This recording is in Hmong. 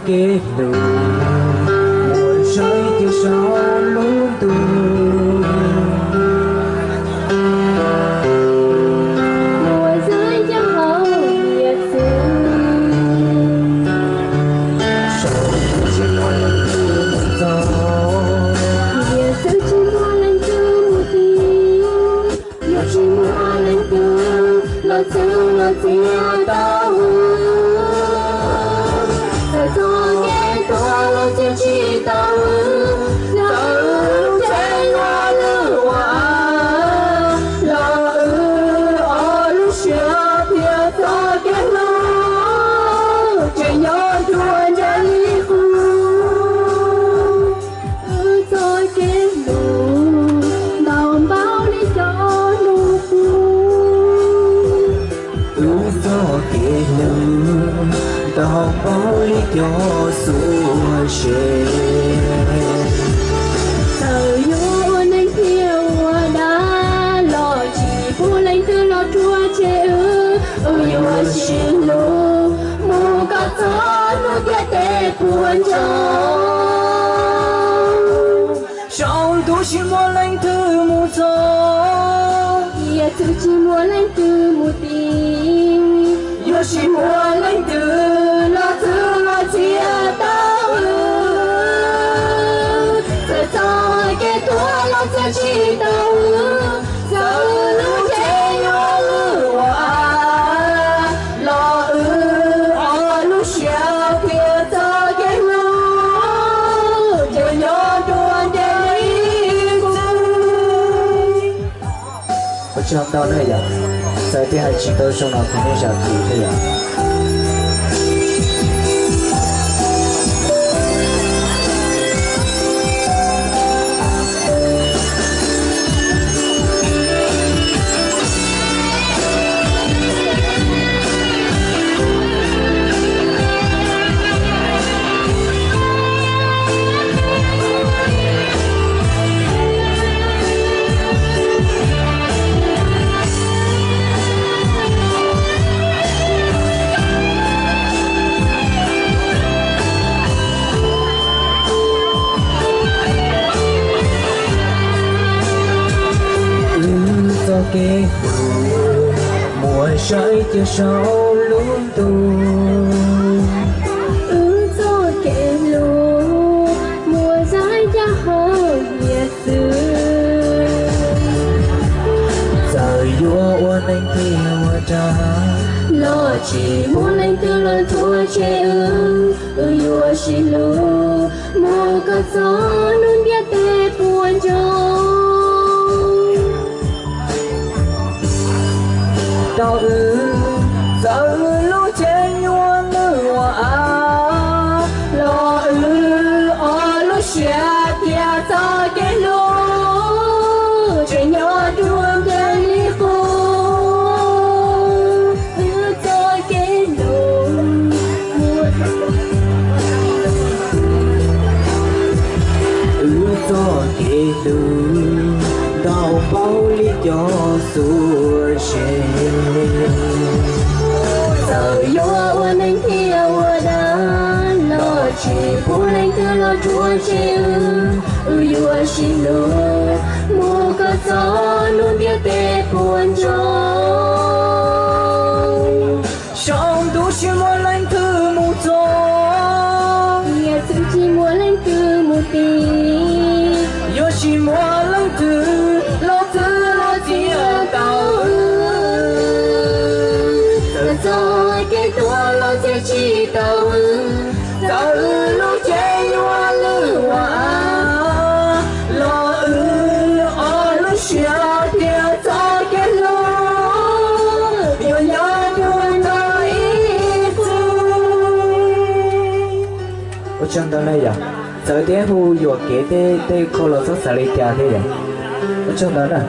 Kev hlub muaj saib cia saum lub ntuj, muaj saib cia hauv hiav txwv. Saum ntuj tsis muaj leej twg mus txog, hiav txwv tsis muaj leej twg mus tim. Yuav tsis muaj leej twg los txwv los txiav tau wb. Txawm txoj kev tuag los txiav tsis tau wb, txawm lub tsev yuav lwj ua av, los wb ob lub siab thiab txoj kev hlub tseem nyob dua ntawm ib qho. Wb txoj kev hlub ntau npaum li cov nug pub. Wb txoj kev hlub ntau npaum li cov xuab zeb. Txawm yuav ua neeg thiab ua dab los tsis pub leej twg los rhuav tshem wb. Wb yuav sib hlub mus kom txog hnub ntiaj teb puas ntsoog. Saum ntuj tsis muaj leej twg mus txog, hiav txwv tsis muaj leej twg mus tim. Yuav tsis muaj leej twg los txwv los txiav tau wb. Txawm txoj kev tuag los txiav tsis tau wb, txawm lub tsev yuav lwj ua av, los wb ob lub siab thiab txoj kev hlub yuav nyob dua ntawm ib qho. Ua tsaug ntau na yom, txawm tias hais tsis tau zoo los thov nej zam txim thiab yom. Wb txoj kev hlub muaj saib cia saum lub ntuj. Wb txoj kev hlub muaj saib cia hauv hiav txwv. Txawm yuav ua neeg thiab ua dab los tsis pub leej twg los rhuav tshem wb. Wb yuav sib hlub mus kom txog hnub ntiaj teb puas ntsoog. Rau wb, txawm lub tsev yuav lwj ua av los wb ob lub siab thiab txoj kev hlub tseem nyob dua ntawm ib qho. Wb txoj kev hlub, wb txoj kev hlub ntau npaum li cov xuab zeb. Txawm yuav ua neeg thiab ua dab los tsis pub leej twg los rhuav tshem wb. Wb yuav sib hlub mus kom txog hnub ntiaj teb puas ntsoog. Saum ntuj tsis muaj leej twg mus txog, hiav txwv tsis muaj leej twg mus tim. Yuav tsis muaj leej twg los txwv los txiav tau wb. Txawm txoj kev tuag los txiav tsis tau wb, txawm lub tsev yuav lwj ua av los wb ob lub siab thiab txoj kev hlub yuav nyob dua ntawm ib qho. Ua tsaug ntau na yom, txawm tias hu yuam kev tej tej khau los txhob xav li cas thiab yom. Ua tsaug ntau na.